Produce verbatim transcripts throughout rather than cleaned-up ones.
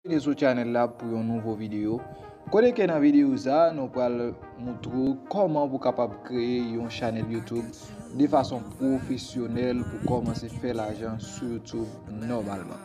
Byenveni sou chanèl la pou yon nouvo videyo. Kote ke nan videyo sa, nou pral moutre w kòman pou kapab kreye yon chanèl YouTube de fason pwofesyonèl pou kòmanse fè lajan sou YouTube nòmalman.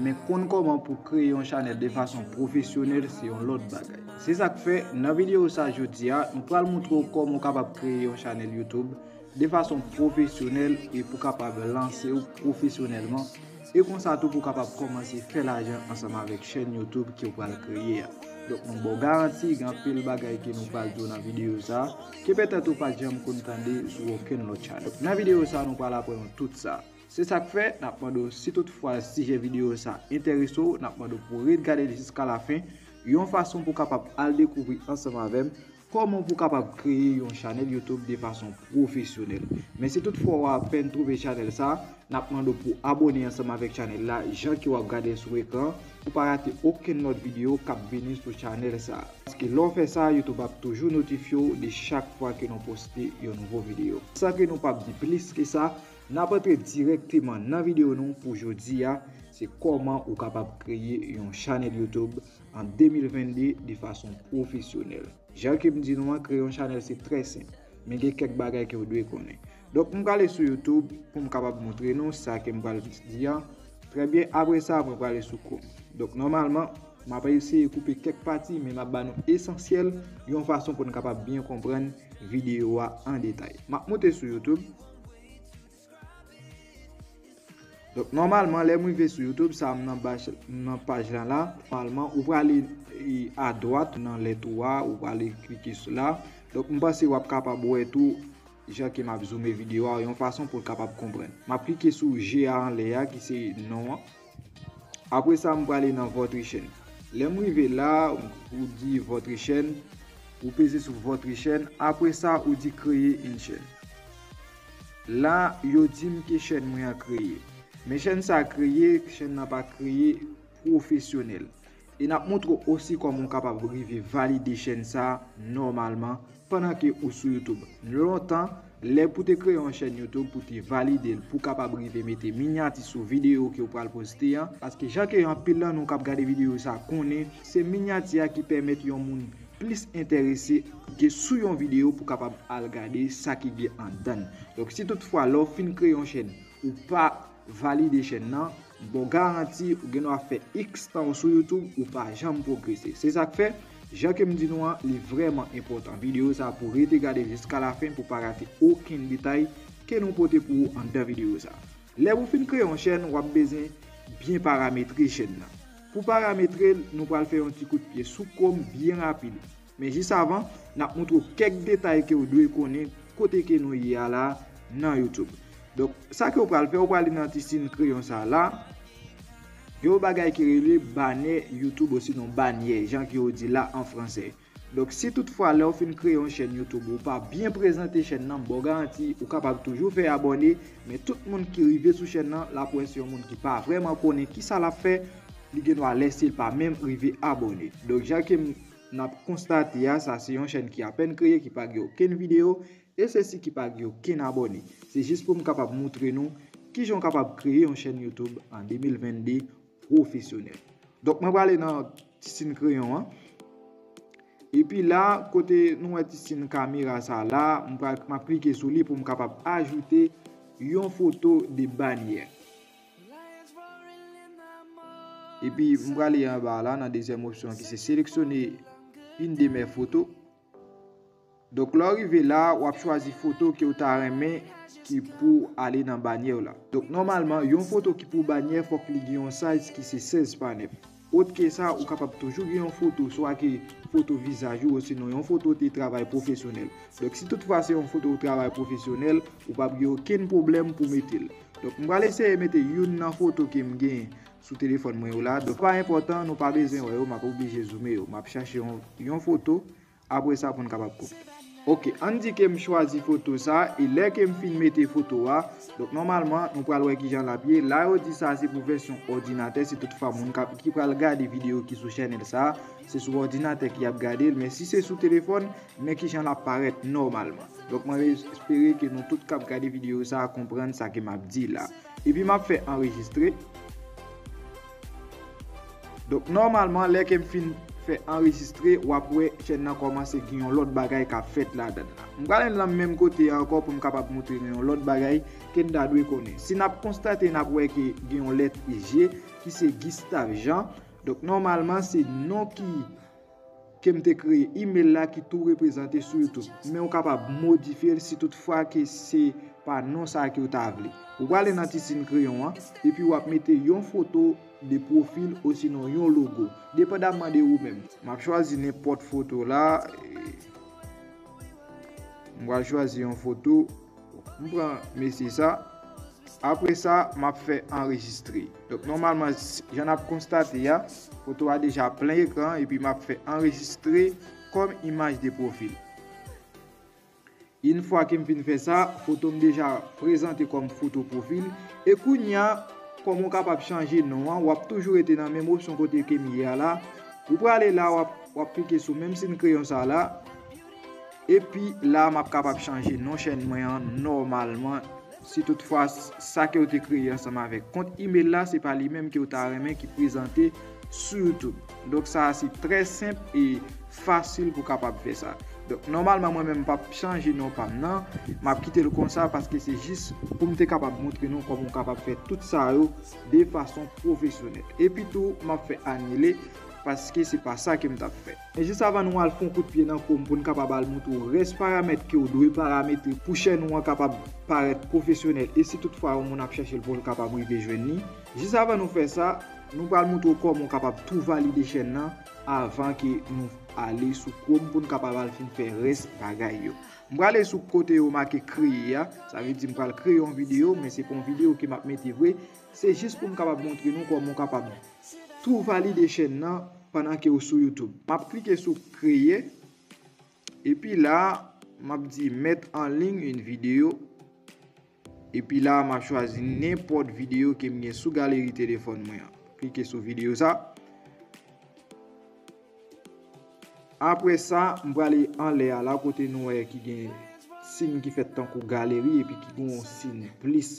Men konn kòman pou kreye yon chanèl de fason pwofesyonèl, se yon lòt bagay. Se sa k fè, nan videyo sa jodi a, nou pral moutre w kòman w kapab kreye yon chanèl YouTube de fason pwofesyonèl e pou kapab lanse w pwofesyonèlman. E konsa tou pou kapab kòmanse fè lajan ansanm avèk chèn YouTube ke w pral kreye a. Donk, nou ba w garanti, gen anpil bagay ke nou pral di w nan videyo sa, ke petèt ou pa t janm konn tande sou okenn lòt chanèl. Nan videyo sa, nou pral aprann w tout sa. Se sa k fè, n ap mande w, si toutfwa sijè videyo sa enterese w, n ap mande w pou w ret gade l jiska lafen, yon fason pou w kapab al dekouvri ansanm avè m kòman pou w kapab kreye yon chanèl YouTube de fason pwofesyonèl. Men si toutfwa w apèn twouve chanèl sa, n ap mande w pou w abòne ansanm avèk chanèl la, jan ke w ap gade l sou ekran, pou w pa rate okenn lòt videyo k ap vini sou chanèl sa. Paske lè w fè sa, YouTube ap toujou notifye w de chak fwa ke nou poste yon nouvo videyo. San ke nou p ap di plis ke sa, n ap antre dirèkteman nan videyo nou pou jodi a, se kòman ou kapab kreye yon chanèl YouTube an de mil venn de de fason pwofesyonèl. Jan ke m di nou an, kreye yon chanèl se trè senp, men gen kèk bagay ke w dwe konnen. Donk, m prale sou YouTube pou m kapab moutre nou sa ke m pral di a. Trè byen, apre sa, mwen prale sou Chrome. Donk, nòmalman, m ap eseye koupe kèk pati, men m ap ba nou esansyèl yon fason pou n kapab byen konprann videyo a an detay. M ap moute sou YouTube. Donk, nòmalman, lè m rive sou YouTube, sa m nan paj, m nan paj la la. Nòmalman, ou prale, e, adwat nan lèt ou a, ou prale klike sou la. Donk, m panse w ap kapab wè tou, jan ke m ap zoome videyo a, yon fason pou l kapab konprann. M ap klike sou G a anlè a, ki se non an. Apre sa, m prale nan Votre chaîne. Lè m rive la, ou di Votre chaîne, ou peze sou Votre chaîne. Apre sa, ou di Créer une chaîne. La, yo di m ke chèn mwen an kreye. Men chèn sa a kreye, chèn nan pa kreye pwofesyonèl. E n ap montre w osi kòman w kapab rive valide chèn sa a nòmalman pandan ke ou sou YouTube. Lontan, lè pou te kreye yon chèn YouTube, pou te valide l, pou kapab rive mete minyati sou videyo ke w pral poste an, paske jan ke anpil nan nou k ap gade videyo sa konnen, se minyati a ki pèmèt yon moun plis enterese ke sou yon videyo pou kapab al gade sa ki gen anndan l. Donk, si toutfwa lè w fin kreye yon chèn, ou pa valide chèn nan, m ba w garanti, ou gen dwa fè X tan w sou YouTube, ou pa janm pwogrese. Se sa k fè, jan ke m di nou an, li vrèman enpòtan. Videyo sa pou rete gade jiska lafen pou pa rate okenn detay ke nou pote pou ou anndan videyo sa. Lè ou fin kreye yon chèn, w ap bezwen byen parametre chèn nan. Pou parametre l, nou pral fè yon ti kout pye sou Chrome byen rapid. Men jis avan, n ap montre w kèk detay ke w dwe konnen kote ke nou ye a la nan YouTube. Donk, sa ke w pral fè, w pral nan ti siy kreyon sa la. Gen yon bagay ki rele banè YouTube, osinon banyè, jan ke yo di la an fransè. Donk, si toutfwa lè w fin kreye yon chèn YouTube, ou pa byen prezante chèn nan, m ba w garanti, ou kapab toujou fè abòne, men tout moun ki rive sou chèn nan, l ap wè se yon moun ki pa vrèman konnen kisa l ap fè, li gen dwa lèse l pa menm rive abòne. Donk, jan ke m n ap konstate a, sa se yon chèn ki apèn kreye, ki pa gen okenn videyo, e se si ki pa gen okenn abòne. Se jis pou m kapab montre nou kijan w kapab kreye yon chèn YouTube an de mil venn de pwofesyonèl. Donk, mwen prale nan ti siy kreyon an. Epi la, kote nou wè ti siy kamera sa la, m pral, m ap klike sou li pou m kapab ajoute yon foto de banyè. Epi, m prale anba la, nan dezyèm opsyon ki se sélectionner une de mes photos. Donk, lè w rive la, w ap chwazi foto ke w ta renmen ki pou ale nan banyè w la. Donk, nòmalman, yon foto ki pou banyè, fòk li gen yon size ki se sèz pa nèf. Ot ke sa, ou kapab toujou gen yon foto, swa ke foto vizaj ou, osinon yon foto de travay pwofesyonèl. Donk, si toutfwa se yon foto travay pwofesyonèl, ou p ap gen okenn pwoblèm pou mete l. Donk, m pral eseye mete youn nan foto ke m gen sou telefòn mwen yo la. Donk, pa enpòtan, nou pa bezwen wè yo, m ap oblije zoome yo. M ap chache yon, yon foto, apre sa pou n kapab koupe. Oke, ann di ke m chwazi foto sa, e lè ke m fin mete foto a, donk, nòmalman, nou pral wè kijan l ap ye. La, yo di sa se pou vèsyon òdinatè, si toutfwa moun k ap, ki pral gade videyo ki sou chanèl sa, se sou òdinatè ki ap gade l, men si se sou telefòn, men kijan l ap parèt nòmalman. Donk, mwen espere ke nou tout k ap gade videyo sa a konprann sa ke m ap di la. Epi m ap fè anrejistre. Donk, nòmalman, lè ke m fin fè anrejistre, w ap wè chèn nan kòmanse gen yon lòt bagay k ap fèt ladan l la. M prale nan menm kote a ankò pou m kapab montre nou yon lòt bagay ke n ta dwe konnen. Si n ap konstate, n ap wè ke gen yon lèt G ki se Gustave Jean. Donk, nòmalman, se non ki ke m te kreye imèl la ki tou reprezante sou YouTube. Men ou kapab modifye l si toutfwa ke se pa non sa ke w ta vle. Ou prale nan ti siy kreyon an, epi w ap mete yon foto de pwofil osinon yon logo, depandaman de ou menm. M ap chwazi nenpòt foto la. E, m pral chwazi yon foto. M pran mesye sa. Apre sa, m ap fè anrejistre. Donk, nòmalman, s- jan n ap konstate a, foto a deja plen ekran, epi m ap fè anrejistre kòm imaj de pwofil. Yon fwa ke m fin fè sa, foto m deja prezante kòm foto pwofil. E kounye a, kòm ou kapab chanje non an, w ap toujou rete nan menm opsyon kote ke m ye a la. Ou prale la, w ap, w ap klike sou menm siy kreyon sa la. Epi la, m ap kapab chanje non chèn mwen an nòmalman. Si toutfwa s- sa ke w te kreye ansanm avèk kont imèl la, se pa li menm ke w ta renmen ki prezante sou YouTube. Donk, sa a se trè senp e fasil pou kapab fè sa. Donk, nòmalman, mwen menm, m p ap chanje non pa m nan. M ap kite l konsa paske se jis pou m te kapab montre nou kòman w kapab fè tout sa yo de fason pwofesyonèl. Epi tou, m ap fè anile paske se pa sa ke m t ap fè. Men jis avan nou al fè yon kout pye nan Chrome pou n kapab al montre w rès paramèt ke w dwe parametre pou chèn ou an kapab parèt pwofesyonèl e si toutfwa yon moun ap chèche l pou l kapab rive jwenn li. Jis avan nou fè sa, nou pral montre w kòman w kapab tou valide chèn nan avan ke nou ale sou Chrome pou n kapab al fin fè rès bagay yo. M prale sou kote yo make kreye a, sa vle di m pral kreye yon videyo, men se pa yon videyo ke m ap mete vre, se jis pou m kapab montre nou kòman w kapab tou valide chèn nan pandan ke w sou YouTube. M ap klike sou kreye, epi la, m ap di mettre en ligne une vidéo. Epi la, m ap chwazi nenpòt videyo ke m gen sou galeri telefòn mwen an. Klike sou videyo sa. Apre sa, m prale anlè a la kote nou wè ki gen siy ki fèt tankou galeri epi ki gen yon siy plis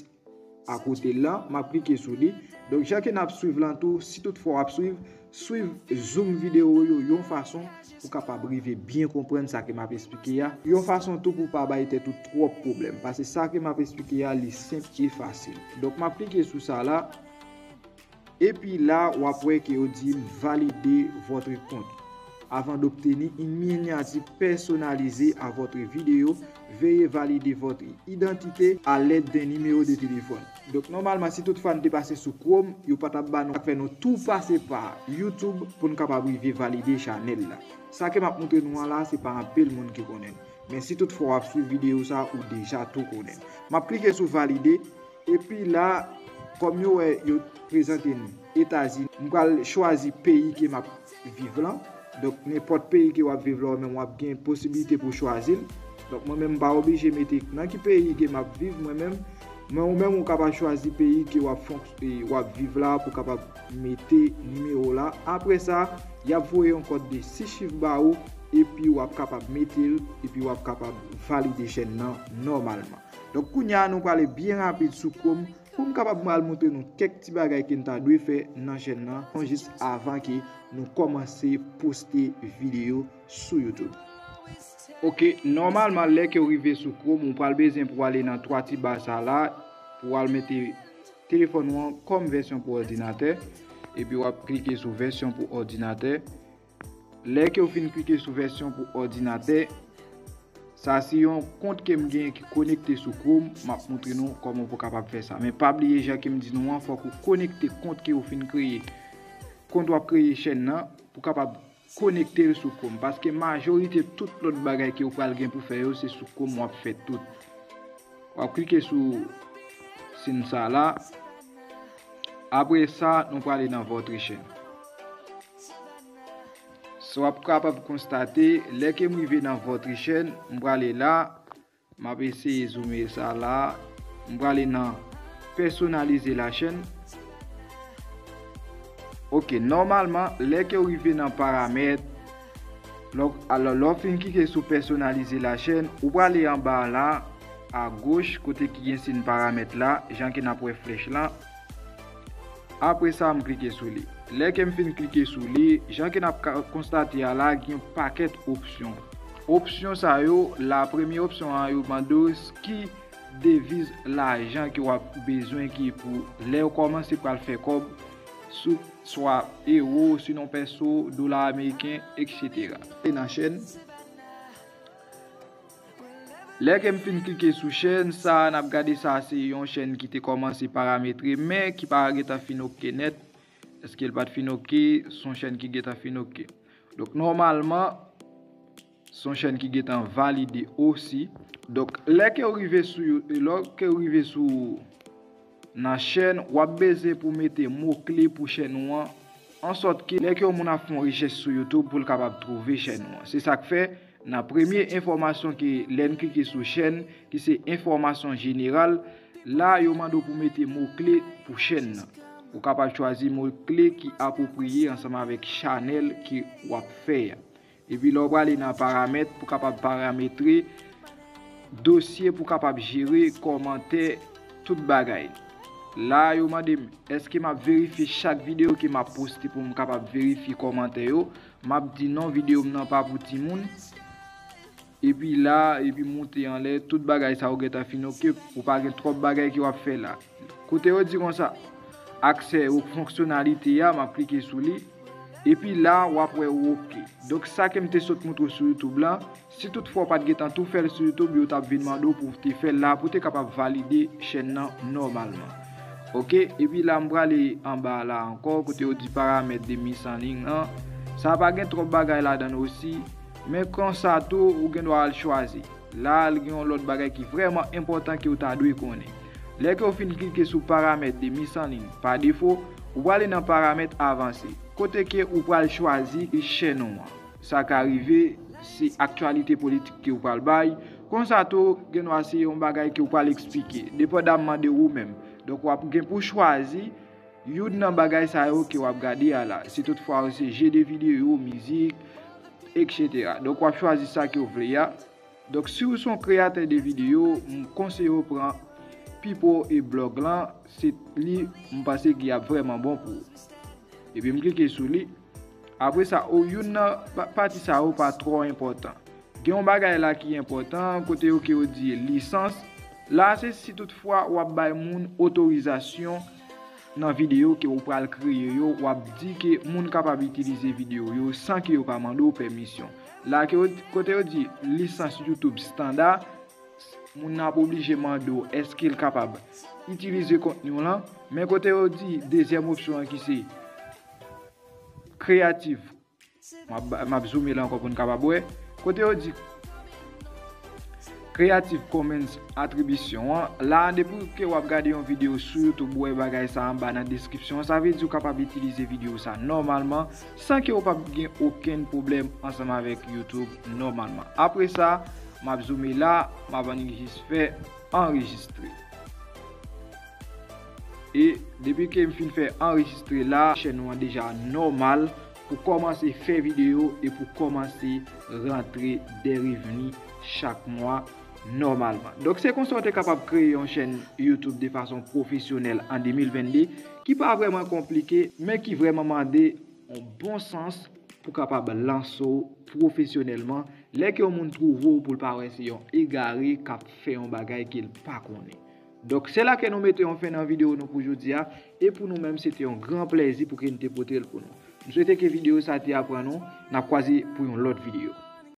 akote l lan, m ap klike sou li. Donk, jan ke n ap swiv lan tou, si toutfwa w ap swiv, swiv zoom videyo yo yon fason pou w kapab rive byen konprann sa ke m ap esplike a. Yon fason tou pou w pa bay tèt ou twòp pwoblèm, paske sa ke m ap esplike a, li senp e fasil. Donk, m ap klike sou sa la. Epi la, w ap wè ke yo di m valider votre compte. Avant d'obtenir une miniature personnalisée à votre vidéo, veuillez valider votre identité à l'aide d'un numéro de téléphone. Donk, nòmalman, si toutfwa n te pase sou Chrome, yo pa t ap ba nou, sa k fè nou tou pase pa YouTube pou n kapab rive valide chanèl la. Sa ke m ap montre nou an la, se pa anpil moun ki konnen l. Men si toutfwa w ap swiv videyo sa, ou deja tou konnen l. M ap klike sou valide. Epi la, kòm yo wè, yo prezante n Etazini, m pral chwazi peyi ke m ap viv lan. Donk, nenpòt peyi ke w ap viv la, ou menm w ap gen posiblite pou w chwazi l. Donk, mwen menm, m pa oblije mete nan ki peyi ke m ap viv, mwen menm. Men ou menm, ou kapab chwazi peyi ke w ap fonk- e, w ap viv la pou w kapab mete nimewo w la. Apre sa, y ap voye yon kòd de sis chif ba ou, epi w ap kapab mete l, epi w ap kapab valide chèn nan nòmalman. Donk, kounye a, nou prale byen rapid sou Chrome pou m kapab al montre nou kèk ti bagay ke n ta dwe fè nan chèn nan, jis avan ke nou kòmanse poste videyo sou YouTube. Oke, nòmalman, lè ke w rive sou Chrome, ou pral bezwen pou w ale nan twa ti ba sa la, pou w al mete telefòn ou an kòm vèsyon pou òdinatè, epi w ap klike sou vèsyon pou òdinatè. Lè ke w fin klike sou vèsyon pou òdinatè, sa se yon kont ke m gen ki konekte sou Chrome, m ap montre nou kòman pou w kapab fè sa. Men pa bliye, jan ke m di nou an, fòk ou konekte kont ke w fin kreye, kont w ap kreye chèn nan, pou w kapab konekte l sou Chrome, paske majorite tout lòt bagay ke w pral gen pou fè yo, se sou Chrome w ap fè tout. W ap klike sou siy sa la. Apre sa, nou prale nan votre chaîne. Sa w ap kapab konstate, lè ke m rive nan votre chaîne, m prale la, m ap eseye zoome sa la, m prale nan personnaliser la chaîne. Oke, nòmalman, lè ke w rive nan paramèt, lò, alò, lè w fin klike sou personnaliser la chaîne, ou prale anba la, agoch, kote ki gen siy paramèt la, jan ke n ap wè flèch lan. Apre sa, m klike sou li. Lè ke m fin klike sou li, jan ke n ap ka konstate a la, gen yon pakèt opsyon. Opsyon sa yo, la premye opsyon an, yo mande w ki deviz lajan ke w ap bezwen ki pou lè w kòmanse pral fè kòb sou swa ewo, sinon pèso, dola ameriken, etsetera. E nan chèn. Lè ke m fin klike sou chèn sa, n ap gade sa se yon chèn ki te kòmanse parametre, men ki pa gentan fin oke nèt. Èske l pa t fin oke? Se yon chèn ki gentan fin oke. Donk, nòmalman, se yon chèn ki gentan valide osi. Donk, lè ke w rive sou, lè ke w rive sou nan chèn, w ap bezwen pou mete mo kle pou chèn ou an, ansòt ke lè ke yon moun ap fè yon rechèch sou YouTube pou l kapab twouve chèn ou an. Se sa k fè, nan premye enfòmasyon ke lè n klike sou chèn, ki se enfòmasyon jeneral, la yo mande w pou mete mo kle pou chèn nan. Ou kapab chwazi mo kle ki apwopriye ansanm avèk chanèl ke w ap fè a. Epi lè w prale nan paramèt pou kapab parametre dosye pou kapab jere kòmantè, tout bagay. La yo mande m èske m ap verifye chak videyo ke m ap poste pou m kapab verifye kòmantè yo. M ap di non, videyo m nan pa pou timoun. Epi la, epi moute anlè, tout bagay sa yo gentan fin oke, ou pa gen twòp bagay ke w ap fè la. Kote yo di konsa, aksè ou fonksyonalite a, m ap klike sou li. Epi la, w ap wè oke. Donk, sa ke m te sot moutre w sou YouTube la, si toutfwa w pa t gentan tou fè l sou YouTube, yo t ap vin mande w pou w te fè l la, pou w te kapab valide chèn nan nòmalman. Oke, epi la, m prale anba la ankò, kote yo di paramèt de mis an liy an. Sa pa gen twòp bagay ladan l osi, men konsa tou, ou gen dwa al chwazi. La, l gen yon lòt bagay ki vrèman enpòtan ke w ta dwe konnen. Lè ke w fin klike sou paramèt de mis an liy pa defo, ou prale nan paramèt avanse, kote ke ou pral chwazi chèn ou an. Sa ka rive, se aktyalite politik ke w pral bay. Konsa tou, gen dwa se yon bagay ke w pral eksplike, depandaman de ou menm. Donk, w ap gen pou chwazi youn nan bagay sa yo ke w ap gade a la. Si toutfwa se je de videyo, mizik, etsetera. Donk, w ap chwazi sa ke w vle a. Donk, si w se yon kreyatè de videyo, m konseye w pran Pipo e blòg lan, se li m panse ki ap vrèman bon pou ou. Epi m klike sou li. Apre sa, o, youn nan pa-, pati sa yo pa twò enpòtan. Gen yon bagay la ki enpòtan, kote yo ke yo di lisans. La, se si toutfwa w ap bay moun otorizasyon nan videyo ke ou pral kreye yo, w ap di ke moun kapab itilize videyo yo san ke yo pa mande w pèmisyon. La, ke yo, kote yo di lisans YouTube standard, moun nan ap oblije mande w èske l kapab itilize kontni w lan. Men kote yo di dezyèm opsyon an ki se kreyatif, m ap, m ap zoome la ankò pou n kapab wè. Kote yo di Creative Commons atribisyon an, la, depi ke w ap gade yon videyo sou YouTube, ou wè bagay sa anba nan deskripsyon an, sa vle di w kapab itilize videyo sa nòmalman, san ke w p ap gen okenn pwoblèm ansanm avèk YouTube nòmalman. Apre sa, m ap zoome la, m ap annik jis fè anrejistre. E depi ke m fin fè anrejistre la, chèn ou an deja nòmal pou kòmanse fè videyo e pou kòmanse rantre de revni chak mwa nòmalman. Donk, se konsa w te kapab kreye yon chèn YouTube de fason pwofesyonèl an de mil vennde, ki pa vrèman konplike, men ki vrèman mande yon bon sans pou kapab lanse w pwofesyonèlman. Lè ke yon moun twouve w pou l pa wè se yon egare k ap fè yon bagay ke l pa konnen. Donk, se la ke nou mete yon fen nan videyo nou pou jodi a, e pou nou menm, se te yon gran plèzi pou ke n te pote l pou nou. M swete ke videyo sa te aprann ou, n ap kwaze pou yon lòt videyo.